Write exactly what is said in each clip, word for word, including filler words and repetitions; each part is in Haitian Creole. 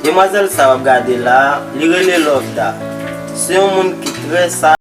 Demwazèl sa w ap gade la a, li rele Lovda. Se yon moun ki trè sa.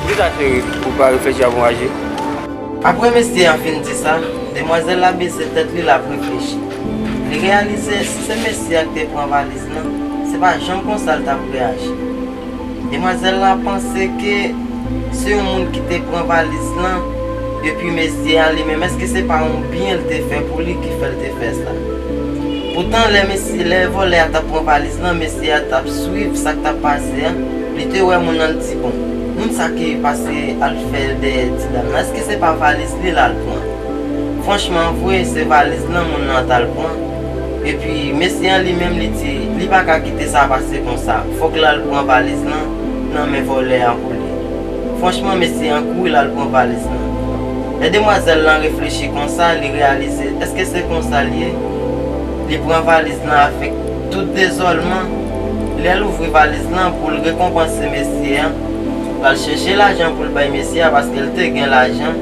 Poukisa, cheri, ou pa reflechi avan w aji? Apre mesye an fin di sa, demwazèl la bese tèt li, l ap reflechi. Li reyalize si se mesye a ki te pran valiz lan, se pa janm konsa l t ap reyaji. Demwazèl la panse ke se yon moun ki te pran valiz lan, epi mesye a li menm, èske se pa yon byen l te fè pou li ki fè l te fè sa? Poutan, lè mesye, lè vòlè a t ap pran valiz lan, mesye a t ap swiv sa k t ap pase a. Li te wè moun nan, li di, "Bon, moun sa ki pase al fè dèyè ti dam nan, èske se pa valiz li l al pran?" Franchman vre, se valiz lan moun nan t al pran. Epi, mesye an li menm, li di, li pa ka kite sa pase konsa. Fòk l al pran valiz lan nan men vòlè a pou li. Franchman, mesye an kouri, l al pran valiz lan. Lè demwazèl lan reflechi konsa, li reyalize, èske se konsa l ye? Li pran valiz lan avèk tout dezòlman. Lè l ouvri valiz lan pou l rekonpanse mesye an, l al chèche lajan pou l bay mesye a, paske l te gen lajan.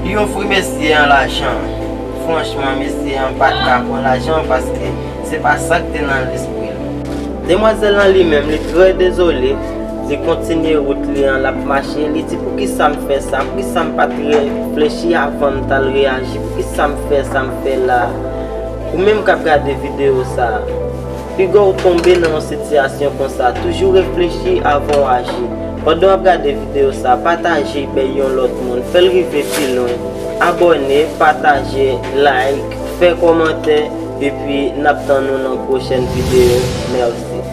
Li ofri mesye an lajan. Franchman, mesye an pa t ka pran lajan paske se pa sa k te nan lespri l. Demwazèl lan li menm, li trè dezole. Li kontinye wout li an, l ap mache. Li di, "Poukisa m fè sa? Poukisa m pa t reflechi avan m t al reyaji? Poukisa m fè sa m fè la a?" Ou menm k ap gade videyo sa a, piga w tonbe nan yon sitiyasyon konsa, toujou reflechi avan w aji. Pandan w ap gade videyo sa a, pataje bay yon lòt moun, fè l rive pi lwen. Abòne, pataje, like, fè kòmantè, epi n ap tann nou nan pwochèn videyo. Mèsi.